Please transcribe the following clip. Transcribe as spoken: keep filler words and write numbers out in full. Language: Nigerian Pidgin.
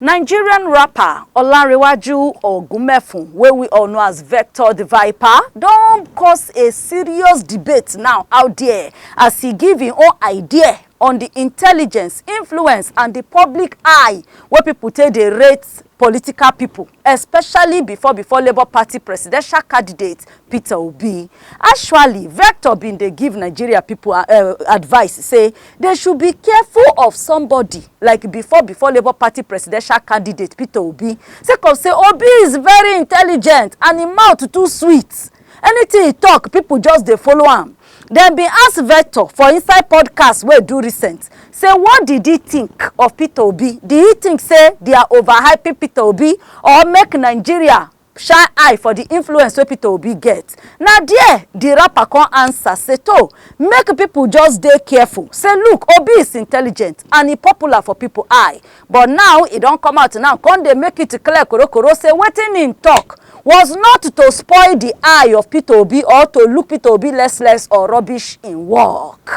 Nigerian rapper Olanrewaju Ogunmefun, wey we all know as Vector the Viper, don cause a serious debate now out there as he give him own idea on the intelligence, influence and the public eye wey people take dey rate political people, especially before before Labour Party presidential candidate Peter Obi. Actually, Vector bin dey give Nigeria people uh, advice say they should be careful of somebody like before before Labour Party presidential candidate Peter Obi, sake of say Obi is very intelligent and im mouth too sweet. Anything he talk, people just dey follow am. Dem bin ask Vector for inside podcast wey do recent say what did he think of Peter Obi? Did he think say they are overhyping Peter Obi or make Nigeria shine eye for the influence wey Peter Obi get? Na there the rapper come answer say to make people just dey careful, say look, Obi is intelligent and he popular for people eye, but now he don come out now come dey make it clear korokoro say wetin he talk was not to spoil the eye of Peter Obi or to look Peter Obi less less or rubbish in work.